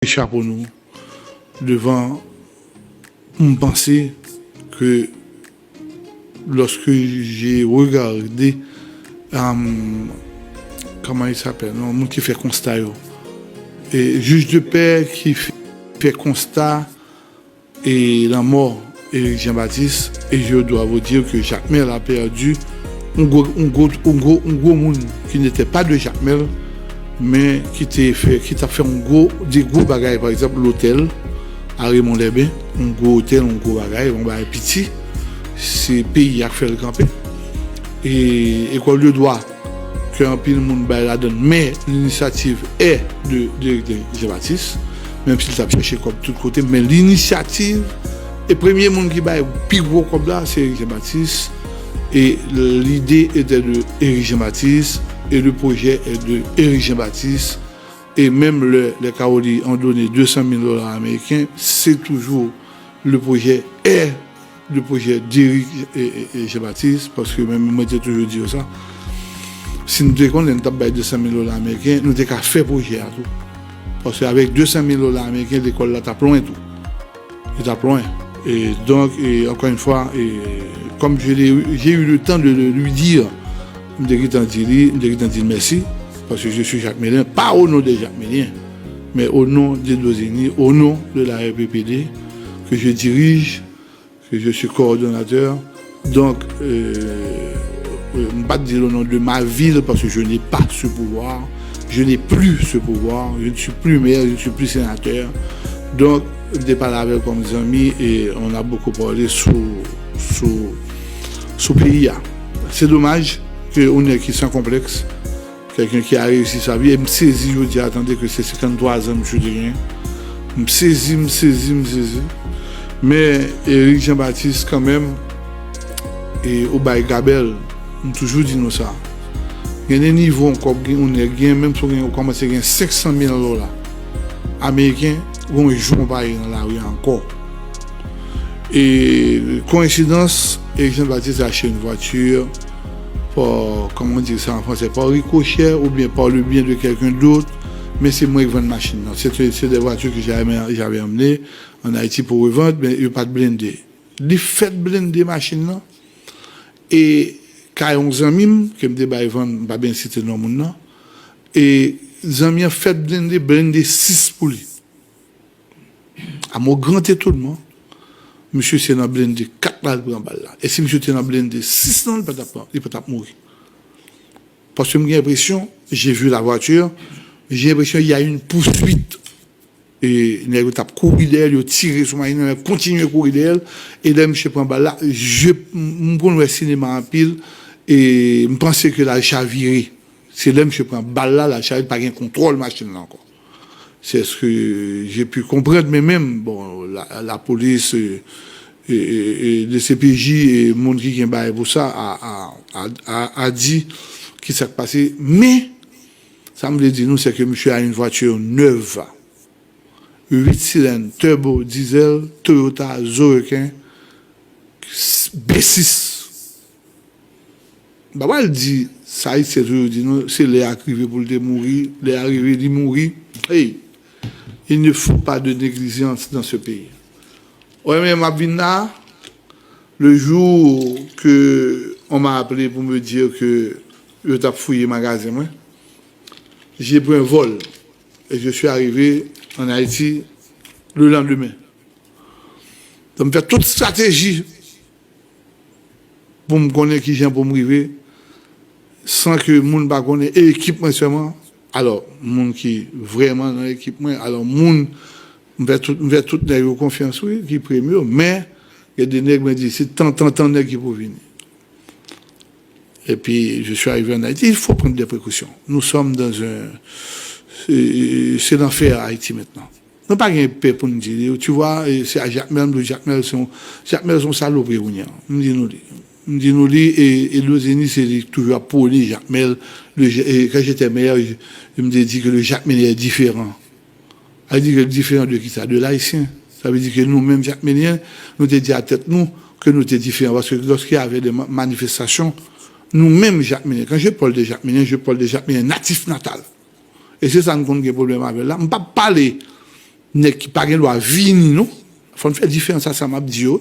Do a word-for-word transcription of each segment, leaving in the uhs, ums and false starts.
chapo nou devan, m panse ke lorsque j'ai regardé, euh, comment il s'appelle, non, moun ki fè konsta yo. E jij de pè ki fè, fè konsta e lanmò Éric Jean-Baptiste, et je dois vous dire que Jacmel a perdu un gros, un gros, un gros, un gros moun qui n'était pas de Jacmel, men ki te fè, ki t ap fè un gros, de gwo bagay, pa egzanp, lotèl a Raymond Lèben, un gwo otèl, un gwo bagay, un bagay piti, se peyi a k fè l kanpe. E ekòl de dwa, ke anpil moun bay ladann, men linisyativ è de, de, de Jean Baptiste, menm si l t ap chèche kòb tout kote, men linisyativ, e premye moun ki bay pi gwo kòb la, se Éric Jean Baptiste, e lide etè de Éric Jean Baptiste, e le pwojè è de Éric Jean Baptiste, e menm lè, lè Kawoli an done de san mil dola ameriken, se toujou le pwojè è de pwojè Deric e, e, e Jean Baptiste, paske menm mwen te toujou di yo sa. Si nou te konnen nou t ap bay de san mil dola ameriken, nou te ka fè pwojè a tou. Paske avèk de san mil dola ameriken, lekòl la t ap lwen tou. Li t ap lwen. E donk, e, encore une fois, e, comme je l'ai, j'ai eu le temps de le lui dire, m te gentan di li, m te gentan di l mèsi, paske je suis Jacmelien, pas au nom des Jacmeliens, mais au nom d'Edozeni, au nom de la R P P D, que je dirige, que je suis coordonnateur. Donc, euh, euh, m pa t di l au nom de ma ville, parce que je n'ai pas ce pouvoir, je n'ai plus ce pouvoir, je ne suis plus maire, je ne suis plus sénateur. Donc, m te pale avè l kòm zanmi e on a beaucoup parlé sou, sou, sou peyi a. C'est dommage que on est qui sans complexe, quelqu'un qui a réussi sa vie. E m sezi jodi a tande ke se senkanntwa zan misye te genyen. M sezi, m sezi, m sezi. Men Éric Jean Baptiste kanmenm, e ou bay gabèl, m toujou di nou sa. Gen de nivo yon kòb gen, yon nèg gen, menm si w gen, ou kòmanse gen senk san mil dola ameriken, gon jou w pa ye nan lari a ankò. E koyensidans, Éric Jean Baptiste achte yon vwati, par, comment on dit ça en français, par ricochet ou bien par le bien de quelqu'un d'autre, men se mwen ki vann machin nan. Se, se de vwati ke j'avais, j'avais emmené en Haïti pour revendre, men yo pa t blende. Li fèt blende machin nan, e kay yon zanmi m, ke m te bay vann, m pa byen site non moun nan, e zanmi an fèt blende, blende sis pou li. À mon grand étonnement, misye se nan blende kat la l pran bal la. E si misye te nan blende sis lan, li pa t ap, li pa t ap mouri. Paske m gen enpresyon, j'ai vu la voiture, j'ai l'impression il y a une poursuite. E nèg yo t ap kouri dèyè l, yo tire sou machin nan, yo kontinye kouri dèyè l. E lè misye pran bal la, je, m, m konn wè sinema anpil, e m panse ke l al chavire. Se lè misye pran bal la, l al chavire, li pa gen kontwòl machin nan ankò. C'est ce que j'ai pu comprendre, men menm, bon, la, la police, euh, e, e, e, D C P J, e moun ki gen bagay pou sa, a, a, a, a, a di ki sa k pase. Men, sa m vle di nou, se ke misye a une voiture neuve, uit silèn, turbo, diesel, Toyota Zorequin, B sis. M pa pral di sa Ayisyen toujou di nou, se lè a k rive pou l te mouri, lè a rive, li mouri. Hey, il ne faut pas de négligence dans ce pays. Ou wè, men m ap vin la, le jour que on m'a appelé pour me dire que yo t ap fouye magazen mwen, j'ai pris un vol et je suis arrivé en Haïti le lendemain. Donk, m fè tout estrateji pou m konnen kijan pou m rive, san ke moun pa konnen, e ekip mwen sèlman. Alò, moun ki vrèman nan ekip mwen, alò, moun, m fè tout, m fè tout nèg yo konfyans, wi, ki pre m yo, men, gen de nèg mwen di, se tan, tan, tan nèg ki pou vini. Et puis, je suis arrivé en Haïti, il faut prendre des précautions. Nous sommes dans un, c'est, c'est l'enfer à Haïti maintenant. Nou pa gen pè pou n di li. Tu vois, e se a Jakmèl, m di w Jakmèl se yon, Jakmèl se yon salopri kounye a. M di nou li. M di nou li, e, e Lozeni se li ki toujou ap pwone Jakmèl. Le, e, quand j'étais maire, je, je me dis que le Jakmelien est différent. Sa vle di ke l diferan de kisa? De l ayisyen. Sa vle di ke nou menm Jakmelyen, nou te di a tèt nou ke nou te diferan. Paske lorsqu'il y avait des ma-, manifestations, nou menm Jakmelyen, quand je parle de Jakmelyen, je parle de Jakmelyen natif natal. E se sa n konn gen pwoblèm avè l la. M p ap pale Nèg ki pa gen dwa vini, non. Fò n fè diferans a sa m ap di yo.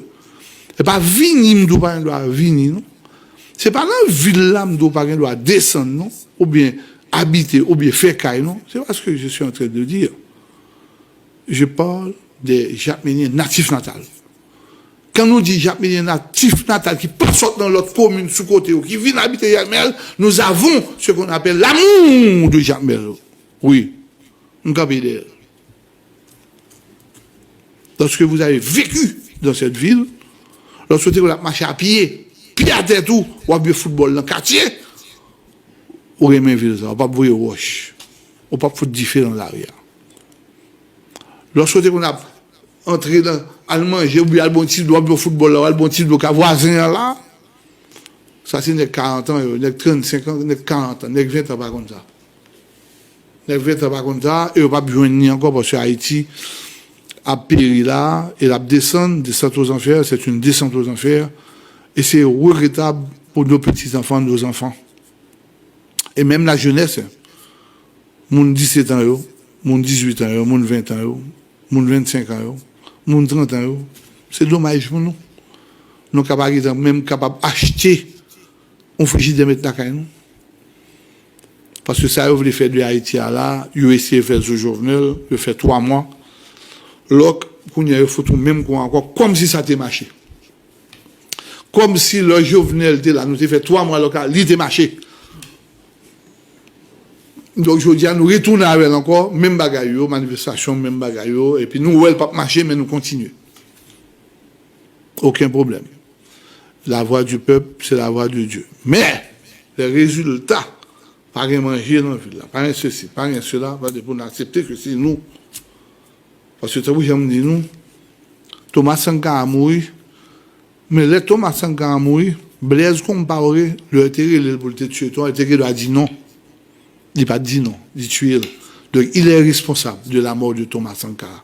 Se pa vini m di w pa gen dwa vini, non. Se pa nan vil la m di w pa gen dwa desann, non. Oubyen abite, oubyen fè kay, non. C'est pas ce que je suis en train de dire. Je parle des Jakmelyen natif natal. Kan nou di Jakmelyen natif natal ki pa sot nan lòt komin sou kote yo, ki vin abite Jakmèl, nous avons ce qu'on appelle l'amour de Jakmèl. Wi, m kanpe dèyè l. Lorsque vous avez vécu dans cette ville, lorsque w te konn ap mache a pye, pye atè tou, w ap jwe foutbòl nan katye, ou renmen vil sa, w p ap voye wòch, ou p ap fout dife nan lari a. Lorsque w te konn ap antre nan, al manje, oubyen al bon ti dlo, w ap jwe foutbòl la, w al bon ti dlo ka vwazen an la, sa se nèg karant an yo, nèg trannsenk an, nèg karant an, nèg ven an pa konn sa. Nèg ven an pa konn sa, e yo p ap jwenn li ankò, paske Ayiti ap peri la, e l ap desann, descente aux enfers, c'est une descente aux enfers, et c'est regrettable pour nos petits-enfants, nos enfants. E menm la jeunesse, moun disèt an yo, moun dizuit an yo, moun ven an yo, moun vennsenk an yo, moun trant an yo, se domaj pou nou. Nou ka pa gentan menm kapab achte yon frijidè met lakay nou. Paske sa yo vle fè de Ayiti a la, yo eseye fè l sou Jovenel, yo fè twa mwa. Lòk, kounye a yo fout ou menm kou ankò, kòmsi sa te mache. Kòmsi lè Jovenel te la, nou te fè twa mwa lòk la, li te mache. Donk, jodi a, nou retounen avè l ankò, menm bagay yo, manifestasyon, menm bagay yo, epi nou wè l p ap mache, men nou kontinye. Okenn pwoblèm. La voix du peuple, c'est la voix de Dieu. Men, lè rezilta, pa gen manje nan vil la, pa gen sesi, pa gen sela, pa de pou n aksepte ke se nou. Paske tankou jan m di nou, Thomas Sankara mouri, men lè Thomas Sankara mouri, Blaise Compaoré, lè yo te rele l pou l te tiye Thomas, li te gen dwa di non. Li pa t di non, li tiye l. Donk, il est responsable de la mort de Thomas Sankara.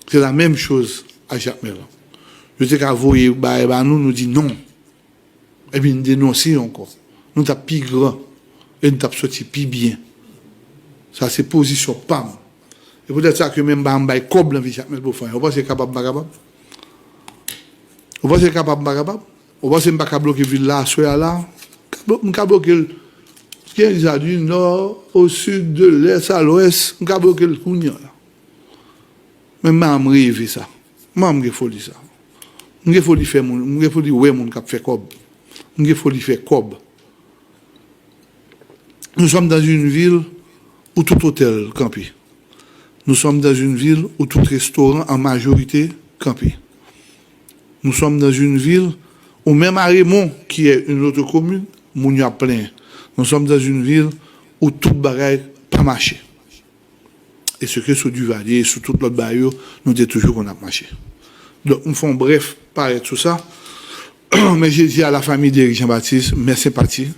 C'est la même chose à Jakmèl. Yo te ka voye bagay ba nou, nou di non. Epi n denonse yo ankò. Nou t ap pi gran. E n t ap soti pi byen. Sa se pozisyon pa m. E poutèt sa ke menm pa m bay kòb nan vi Jakmèl pou fè anyen. Ou panse kapab m pa kapab? Ou panse kapab m pa kapab? Ou panse m pa ka bloke vil la aswè a la? M ka blo-, m ka bloke l. Kiyès ki di sa? Du nord au sud, de l'est à l'ouest, m ka bloke l kounye a la. Men m pa janm reve sa. M pa janm gen foli sa. M gen foli fè moun, m gen foli wè moun k ap fè kòb. M gen foli fè kòb. Nous sommes dans une ville où tout hôtel kanpe. Nous sommes dans une ville où tout restaurant en majorité kanpe. Nous sommes dans une ville où même à Raymond, qui est une autre commune, moun yo ap plenyen. Nous sommes dans une ville où tout bagay pa mache. E se ke sou Duvalier e sou tout lòt bagay yo, nou te toujou konn ap mache. Donk, m fè yon brèf parèt sou sa. Mais je dis à la famille d'Éric Jean-Baptiste, mes sympathies,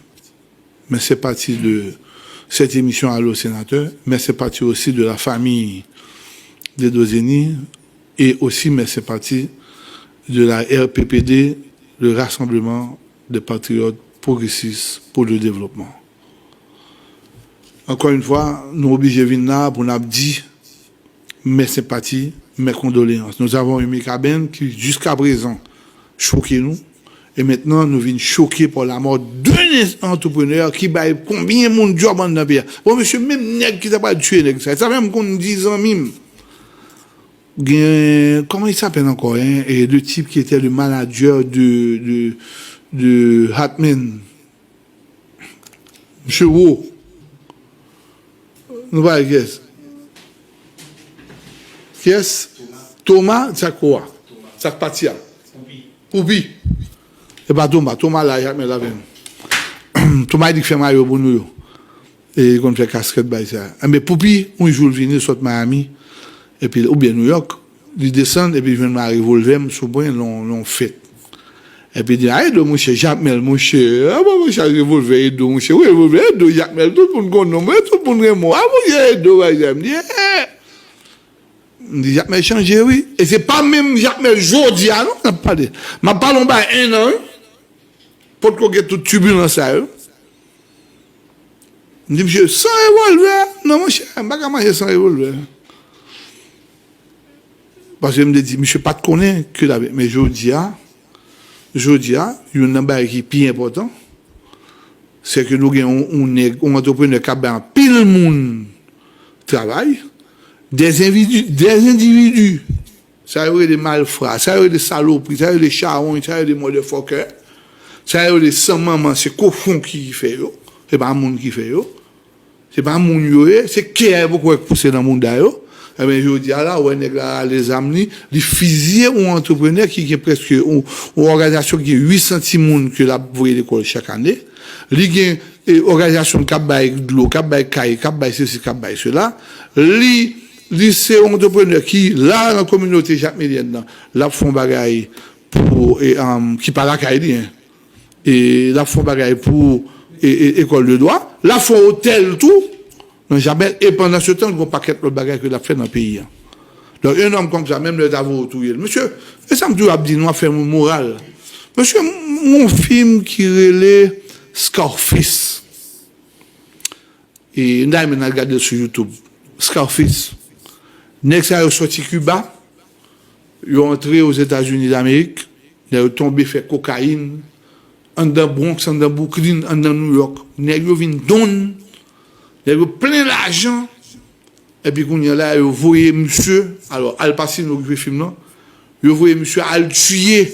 mes sympathies de cette émission Allô Sénateur, mes sympathies aussi de la famille d'Edo Zeni et aussi mes sympathies de la R P P D, le Rassemblement des Patriotes Progressistes pour le Développement. Encore une fois, nou oblije vin la pou n ap di mes sympathies, mes condoléances. Nous avons eu Mikaben qui, jusqu'à présent, choke nou. E mentnan, nou vin choke pa la mò de antrepenè ki bay konbyen moun djòb anndan peyi a. Bon, mesye, menm nèg ki ta pral tiye nèg sa, sa fè m konn di zanmi m. Gen, comment il s'appelle encore, hein? Et le type qui était le manager de, de, de Hatman. Misye Wo. Nou pale kiyès? Kiyès? Thomas, sa k Wo a? Sa k pati a? Poupi. E pa Thomas, Thomas la, Jakmèl avè m. Thomas di k fè mayo pou nou yo. E li konn fè kaskèt bay sa. Enben, Poupi, yon jou l vini, sot Miami, epi, oubyen New York, li desann, epi li jwenn m a revòlvè m sou pwen, lon, lon fèt. Epi li di, a, Edo, monchè, Jakmèl, monchè, a, bon, monchè, revòlvè Edo, monchè, wi, revòlvè Edo, Jakmèl, tout moun konn non mwen, tout moun renmen w, a, monchè, Edo, bagay sa, m di, eh! M di, Jakmèl chanje, wi. E se pa menm Jakmèl jodi a, non, n ap pale. M ap pale yon bagay en an, wi. Potko gen tout tibilans sa yo. M di, "Misye, san revòlvè? Non, monchè, m pa ka manje san revòlvè." Paske m te di, "Misye pa t konnen ke l ap," men jodi a, jodi a, youn nan bagay ki pi enpòtan, se ke nou gen yon, yon nèg, yon antreprenè k ap bay anpil moun travay, des envidi-, des endividi, sa yo rele malfra, sa yo rele salopri, sa yo rele chawony, sa yo rele motherfucker, sa yo rele san manman, se kochon ki fè yo, se pa moun ki fè yo. Se pa moun yo ye, se kè a poko wè k pouse nan mouda yo. Ebyen, jodi a la, ou wè nèg la rale zam li, li fiziye yon antreprenè ki gen prèske yon, yon òganizasyon ki gen uit san timoun ke l ap voye lekòl chak ane. Li gen, e, òganizasyon k ap bay dlo, k ap bay kay, k ap bay sesi, k ap bay sela. Li, li se yon antreprenè ki la nan kominote Jakmelyèn nan, l ap fè yon bagay pou, e, um, ki pa lakay li, en. E l ap fè yon bagay pou, e, e, ekòl de dwa. L ap fè yon otèl tou nan Jamèl. E pandan se tan, gen yon pakèt lòt bagay ke l ap fè nan peyi a. Donk, un homme comme ça, menm lè yo ta voye w touye l. Mesye, e sa m toujou ap di, nou ap fè moun moral. Mesye, m, m, yon fim ki rele Scarface. E, n ta renmen n al gade l sou YouTube. Scarface. Nèg sa yo soti Kiba, yo antre Ozetazini Damerik, nèg yo tonbe fè kokayin, anndan Bronx, anndan Brooklyn, anndan New York. Nèg yo vin don, nèg yo plen lajan, epi kounye a la, yo voye misye, alò, Al Pacino ki fè fim nan, yo voye misye al tiye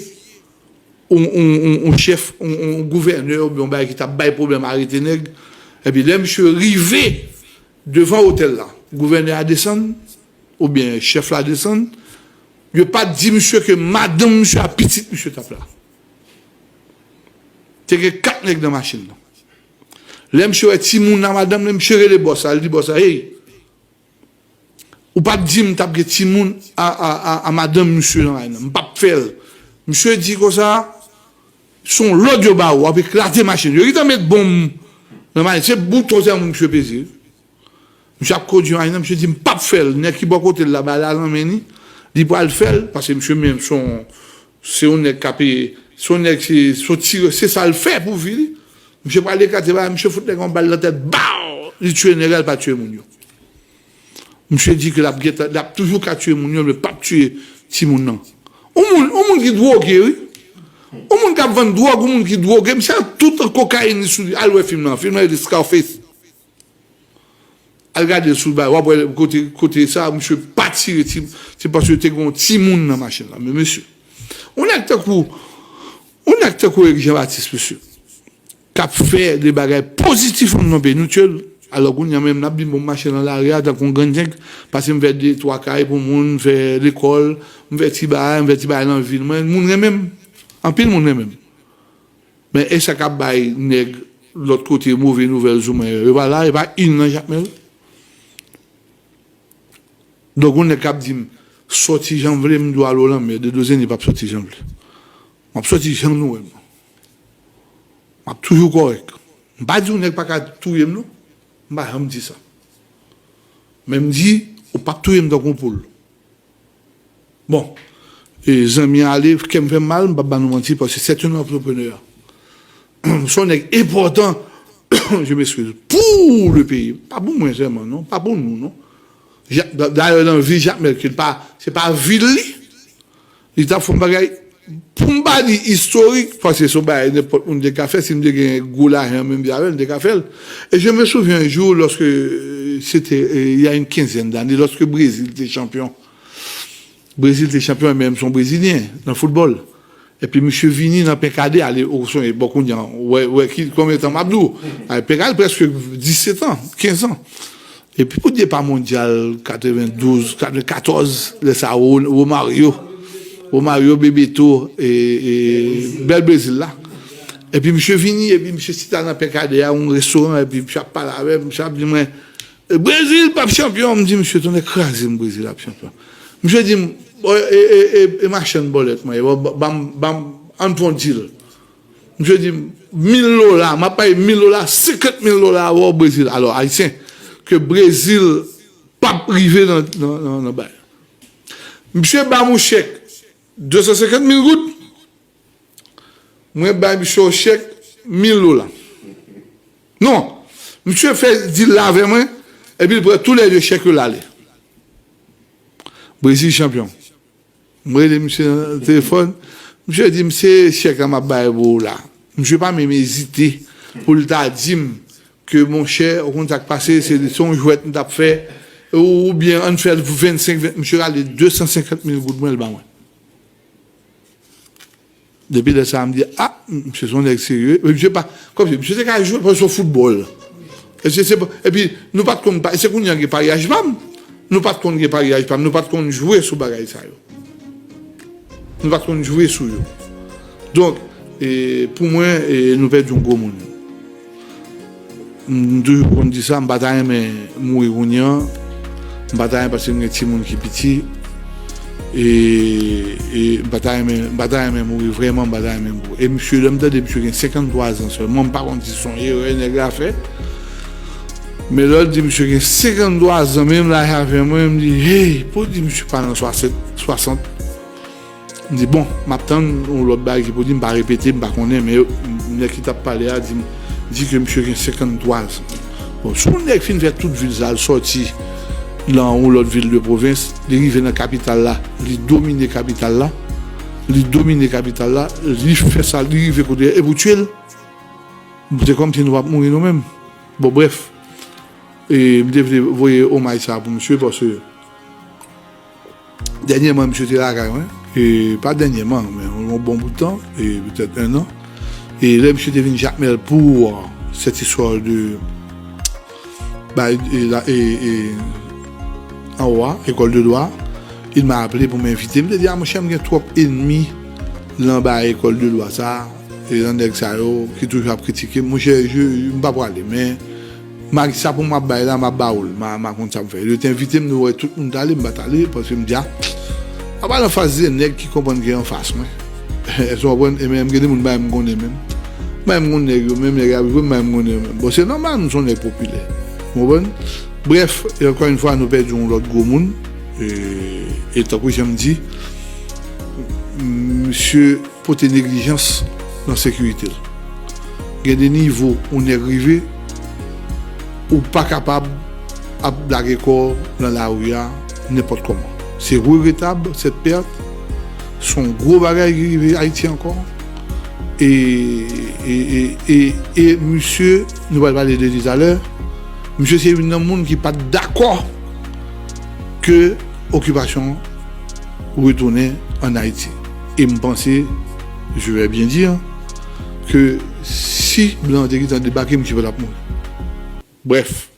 yon, yon, yon, yon chèf, yon, yon gouvènè oubyen yon bagay ki t ap bay pwoblèm, arete nèg. Epi lè misye rive devan otèl la, gouvènè a desann, oubyen chèf la desann, yo pa t di misye ke madanm misye a pitit misye t ap la. Te gen kat nèg nan machin nan. Lè misye wè timoun nan madanm li, misye rele bòs la, li di bòs la, "Hey, ou pa t di m t ap gen timoun a, a, a, a madanm misye nan kay nan. M p ap fè l." Misye di konsa, "Se yon lòd yo ba ou, w ap eklate machin." Yo gentan met bonm nan machin. Se bouton sèlman misye peze. Misye ap kondui machin nan, misye di, "M p ap fè l." Nèg ki bò kote l la, ba l a nan men li. Li pral fè l, paske misye menm se yon, se yon nèg k ap, se yon nèg, se, se yon tirè, se sa l fè pou vi li. Misye pral eklate bagay, misye fout nèg yon bal nan tèt, baw! Li tiye nèg la, li pa tiye moun yo. Misye di ke l ap gentan, l ap toujou ka tiye moun yo, men l p ap tiye timoun nan. Yon moun, yon moun ki dwoge, wi. Yon moun k ap vann dwòg, yon moun ki dwoge, misye tout kokayin li sou li. Al wè fim nan, fim nan rele Scarface. Al gade l sou bay, w ap wè kote, kote sa, misye pa tire ti, se paske te gen yon timoun nan machin la. Men mesye, yon nèg tankou, yon nèg tankou Eric Jean Baptiste, mesye, k ap fè de bagay pozitif nan peyi nou, tchèl. Alò, kounye a menm, n ap vin bon machin nan lari a, tankou yon grenn nèg, pase m fè de, twa kay pou moun, m fè lekòl, m fè ti bagay, m fè ti bagay nan vil mwen, moun renmen m. Anpil moun renmen m. Men e sa k ap bay nèg lòt kote move nouvèl sou mwen yo? Yo pa la, yo pa youn nan Jakmèl. Donk, yon nèg k ap di m, "Sòti jan m vle," m di w, "Al o lanmè, de dozeni p ap sòti jan m vle." M ap sòti jan nou wè m. M ap toujou kòrèk. M pa di yon nèg pa ka touye m, non. M pa janm di sa. Men m di, ou p ap touye m tankou yon poul. Bon, e zanmi an ale, kè m fè m mal, m p ap ba nou manti, paske c'est un entrepreneur. Se yon nèg enpòtan, je m'excuse, pour le pays. Pa pou mwen sèlman, non, pa pou nou, non. Ja-, da-, dayè, nan vi Jakmèl, ke l pa, se pa vil li, li t ap fè yon bagay, pou m pa di istorik, paske se yon bagay nenpòt moun te ka fè, si m te gen gwo lajan menm jan avè l, m te ka fè l. E je me souviens un jour, lorsque, euh, c'était, euh, il y a une quinzaine d'années, lorsque Brezil te chanpyon, Brezil te chanpyon, men m se yon Brezilyen nan foutbòl. Epi misye vini nan Penkadè, ale o son, bon, kounye a, wè, wè ki, konbyen tan m ap di w. Ale Penkadè, prèske disèt an, kenz an. Epi pou depa mondyal katrevendouz, katrevenkatòz, lè sa Ro-, Romario, Romario, Bebeto, e, e, bèl Brezil la. Epi misye vini, epi misye chita nan Penkadè a, yon restoran, epi misye ap pale avè m, misye ap di mwen, "Brezil p ap chanpyon." M di, "Misye, tonnè kraze m, Brezil ap chanpyon." Misye di m, "Bon, e, e, e, e machann bòlèt mwen, bon, ba m, ba m, ann fè yon deal." Misye di m, "Mil dola, m ap pale mil dola, senkant mil dola avè w Brezil." Alò, Ayisyen, ke Brezil p ap rive nan, nan, nan, nan bay. Misye ba m yon chèk de san senkant mil goud. Mwen bay misye yon chèk mil dola. Non, Misye fè dil la avè mwen, epi l pran tou lè de chèk yo l ale. Brezil chanpyon. Mwen rele misye nan telefòn. Misye di m se chèk la m ap bay pou ou la. Misye pa menm ezite pou l ta di m ke monchè, ou konn sa k pase, se se yon jwèt m t ap fè, ou, oubyen ann fè l pou vennsenk, ven, misye rale de san senkant mil goud mwen, l ba mwen. Depi lè sa a, m di, a, misye se yon nèg serye. Men misye pa, kòmsi, misye te ka jwe, paske se foutbòl. E se, se, epi, nou pa t konn, pa- se kounye a gen paryaj pa m. Nou pa t konn gen paryaj pa m. Nou pa t konn jwe sou bagay sa yo. Nou pa t konn jwe sou yo. Donk, e, pou mwen, e, nou pèdi yon gwo moun. M toujou konn di sa, m pa ta renmen mouri kounye a. M pa ta renmen paske m gen timoun ki piti. E, e m pa ta renmen, m pa ta renmen mouri vrèman, m pa ta renmen mouri. E misye, lè m tande misye gen senkanntwa zan sèlman, m pa konn si se yon erè nèg la fè. Men lè l di misye gen senkanntwa zan, menm laj avè mwen, m di, hey, pou di misye pa nan swasant, swasant. M di, bon, m ap tann yon lòt bagay ki pou di, m pa repete, m pa konnen, men yo, nèg ki t ap pale a di, di ke misye gen senkanntwa zan. Bon, si yon nèg fin fè tout vil sa, l sòti nan yon lòt vil de pwovens, li rive nan kapital la, li domine kapital la, li domine kapital la, li fè sa, li rive kote, e pou tiye l, se kòmsi nou p ap mouri nou menm. Bon, brèf, e m te vle voye omaj sa pou misye, paske dènyèman, misye te lakay mwen. E pa dènyèman, men yon bon bout tan, e petèt en an. E lè misye te vin Jakmèl pou, euh, cette histoire de, bay, e, la, e, e, anwo a, école de droit, il m'a appelé pou m envite. M te di, a, monchè, m gen twòp ènmi nan bay école de droit sa, e nan nèg sa yo ki toujou ap kritike m. Monchè, je, m pa prale, men Mari, sa pou m ap bay la, m ap ba ou l. M a, m a konn sa m fè. Yo te envite m, nou wè tout moun t ale, m pa t ale, paske m di, a, m ap al anfas de nèg ki konprann gen anfas mwen. Èske w konprann? E menm, gen de moun, m pa menm konnen menm. M pa menm konn nèg yo, menm nèg yo ap jwe, m pa menm konnen yo menm. Bon, se nòmal, m se yon nèg popilè. Ou konprann? Brèf, e ankò yon fwa, nou pèdi yon lòt gwo moun. E, e tankou jan m di, misye pote neglijans nan sekirite l. Gen de nivo yon nèg rive, ou pa kapab ap lage kò w nan lari a nenpòt kòman. Se regretab, cette perte. Se yon gwo bagay ki rive Ayiti ankò. E, e, e, e, e misye, nou pral pale de li talè, misye se youn nan moun ki pa t dakò ke okipasyon retounen ann Ayiti. E m panse, je vais bien dire, ke si blan an te gentan debake, misye pa t ap mouri. Brèf,